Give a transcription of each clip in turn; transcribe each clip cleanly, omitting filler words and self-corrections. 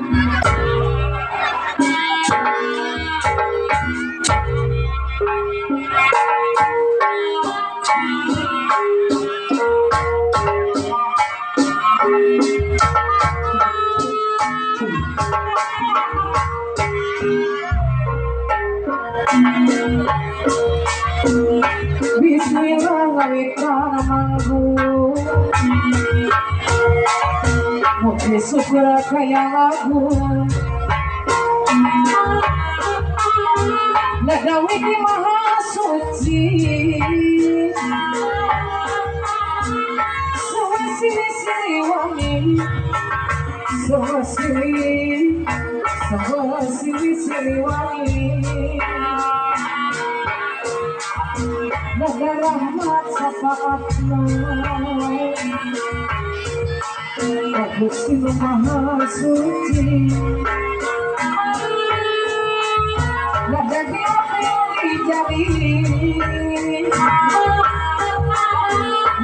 Bismillahirrahmanirrahim. Mugi syukur kaya lagu Nagawi di maha suci Sawasili siliwangi Sawasili Sawasili siliwangi Naga rahmat syafaatna Gusti Maha Suci Naga dijali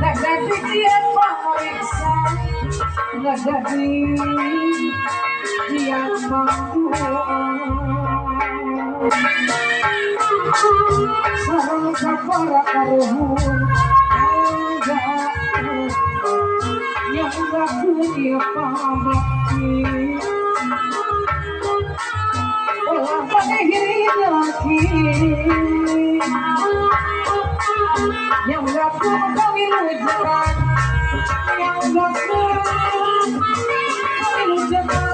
Naga dijian pamariksa Naga dijian pangdoa Sareng para karuhun yang dunia pabakti olah pada hiridaki yang laku kawilujengan yang laku kawilujengan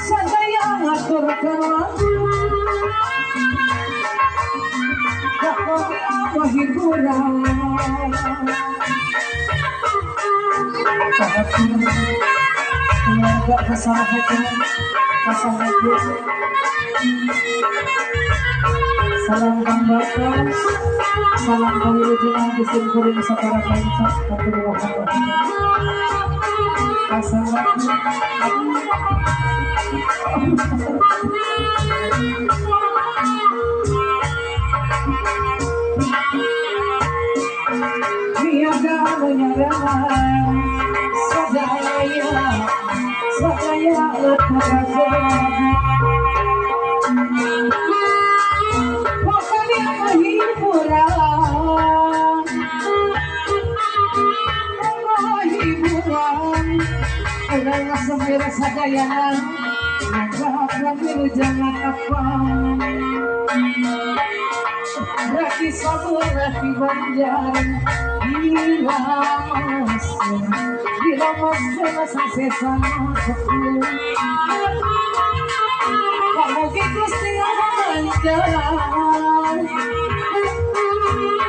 sadaya ngaturkeun lagu hiburan keluarga salam Kang Bakas, salam kawilujengan disimkuring sapara kanca hatur nuhun. Sadaya sadaya sadaya jangan apa Raki sabur raki banjar Dilamas dilamas sesana Kamu Gusti Banjar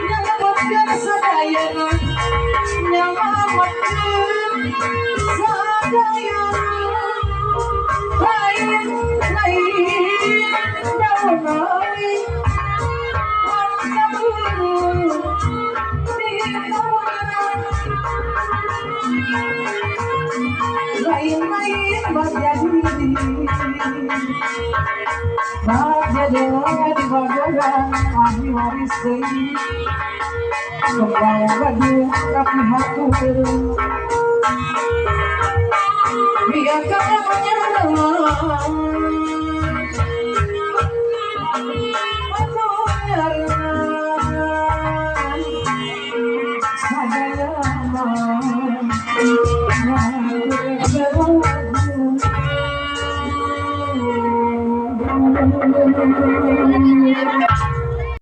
Nyalamatkeun sadayana Nyalamatkeun sadayana Lain lain daunai lain-lain bagja diri bagja dewa di bagoran ahli waris deui kembang baju tapi hatur biarkan menyerang sadaya.